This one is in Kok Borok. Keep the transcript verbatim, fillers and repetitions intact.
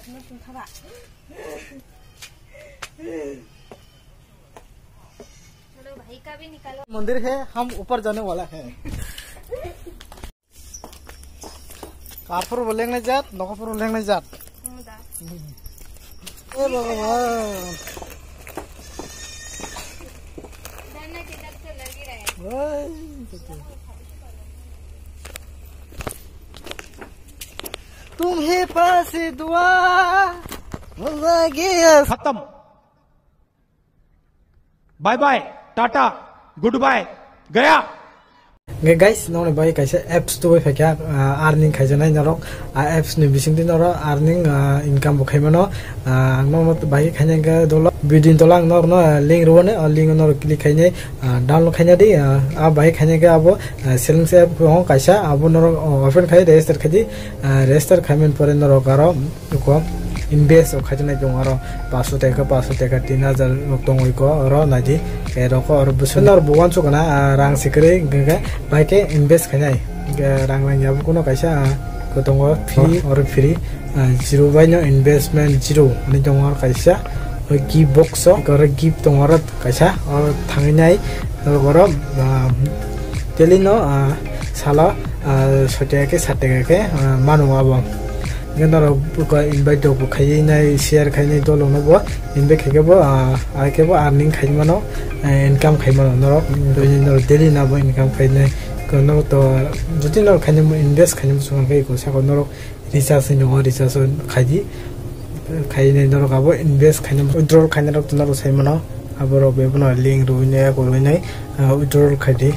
चलो भाई का भी निकालो। मंदिर है, हम ऊपर जाने वाला है। Karphuru bo lengnai jat, nokhorphuru bo lengnai jat. Hum da. He Bhagwan. डरना किधर से लग ही रहा है। Oi, tumhe paas dua manga. Khatam. Bye bye, tata, goodbye, gaya. Hingke guys, nokni bai kaisa apps tubui phaikha, ah, earning khaijaknai norok. Ah, apps ni bisingtwi norok earning, ah, income bo khaimano. Ah, ang nokno bai khaina hingke dolo, video ni dolo ang norokno link rwmani, o link o norok click khainai, ah, download khaina di, ah, ah, bai khaina hingke abo, ah, Selenks app tongo kaisa, abo norok, oh, open khai register khaidi, ah, register khaimani pore norok aro Eko invest o khajaknai tongo aro paanch sho teka, paanch sho teka, tin hajar rok tongoi ko oro naidi. Khe rok oro bwswk nor bo uansuk gana, ah, rang se kwrwi hwnkhe bai khe invest khainai. Hwnkhe rang rang ya bo kuno kaisa, ah, ko tongo free, oro free, ah, zero bai no investment zero hinwi tongo oro kaisa. O gift box o oro gift tongo oro kaisa, oro thangwi nai norok oro, ah, daily no, ah, salo, ah, soi taka khe sat taka khe, ah, mano abo. Hingke norok buka invite rok bo khaiwi nai, share khainai dolo no bo invite khaikhe bo, ah, ai khe bo earning khai mano, ah, income khai mano norok, norok daily na bo income khainai. Norok to jodi norok khainai invest khainai muchung khe eko saka norok recharge hinwi tongo, recharge khai di. Khainai norok abo invest khainai withdrawal khainai rok to norok sai mano. Abo rok bebono link rwui nai, eko rwui nai, ah, withdrawal khai di.